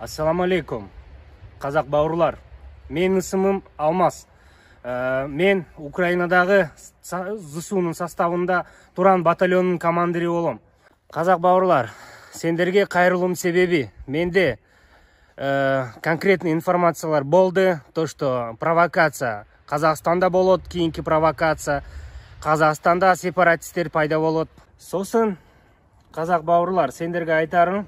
Ассаламу алейкум, қазақ бауырлар. Менің ісімім Алмас. Мен Украинадағы ЗСУ-ның составында Туран батальонының командирі болам. Қазақ бауырлар, сендерге қайырылуым себебі менде конкретный информациялар болды, то что провокация Қазақстанда болады, кейінгі провокация Қазақстанда сепаратистер пайда болады. Сосын, қазақ бауырлар, сендерге айтарым,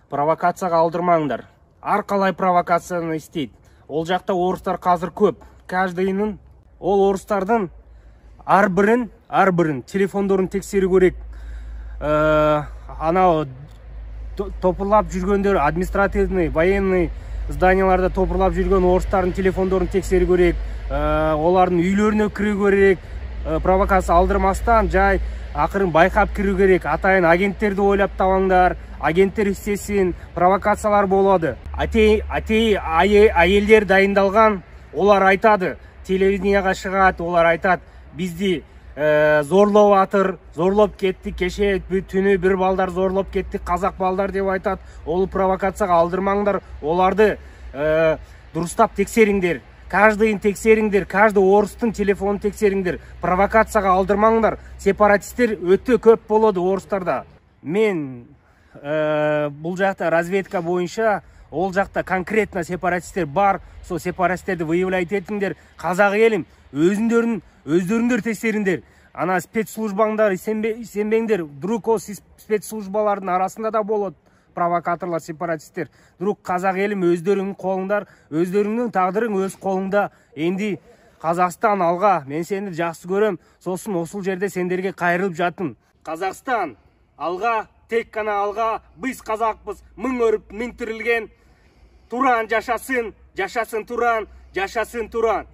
провокацияға алдырмаңдар. Арқалай провокацияны істейді. Ол жақта орыстар қазір көп. Каждыйның, ол орыстардың әрбірін телефондарын тексеру керек. Анау топырлап жүргендер, административный, военный зданияларда топырлап жүрген орыстардың телефондарын тексеру керек. Олардың үйлеріне кіру керек. Провокация алдырмастан жай ақырын байқап кіру керек. Атайын агенттерді ойлап табаңдар, агенттер істесін, провокациялар болады. Атей, атей әйелдер дайындалған, олар айтады, телевидениеға шығады, олар айтады, бізді зорлап атыр, зорлап кетті, кеше түні бір балдар зорлап кетті, қазақ балдар деп айтады. Ол провокацияға алдырмаңдар, оларды дұрыстап тексеріңдер. Каждыйын тексеріңдер, каждый орыстың телефонын тексеріңдер. Провокацияға алдырмаңдар. Сепаратистер өте көп болады орыстарда. Мен бұл жақта разведка бойынша, ол жақта конкретно сепаратистер бар, сол сепаратистерді выявлять етіңдер. Қазақ елім, өздеріңдер тексеріңдер. Ана спецслужбаңдар сенбеңдер. Вдруг ол спецслужбалардың арасында да болады провокаторлар, сепаратистер. Вдруг, қазақ елім, өздеріңнің қолыңдар, өздеріңнің тағдырың өз қолыңда. Енді Қазақстан, алға, мен сені жақсы көрем. Сосын осыл жерде сендерге қайырылып жаттым. Қазақстан, алға, тек қана алға. Біз қазақпыз, мың өріп, мың тірілген. Туран жашасын, жашасын Туран, жашасын Туран.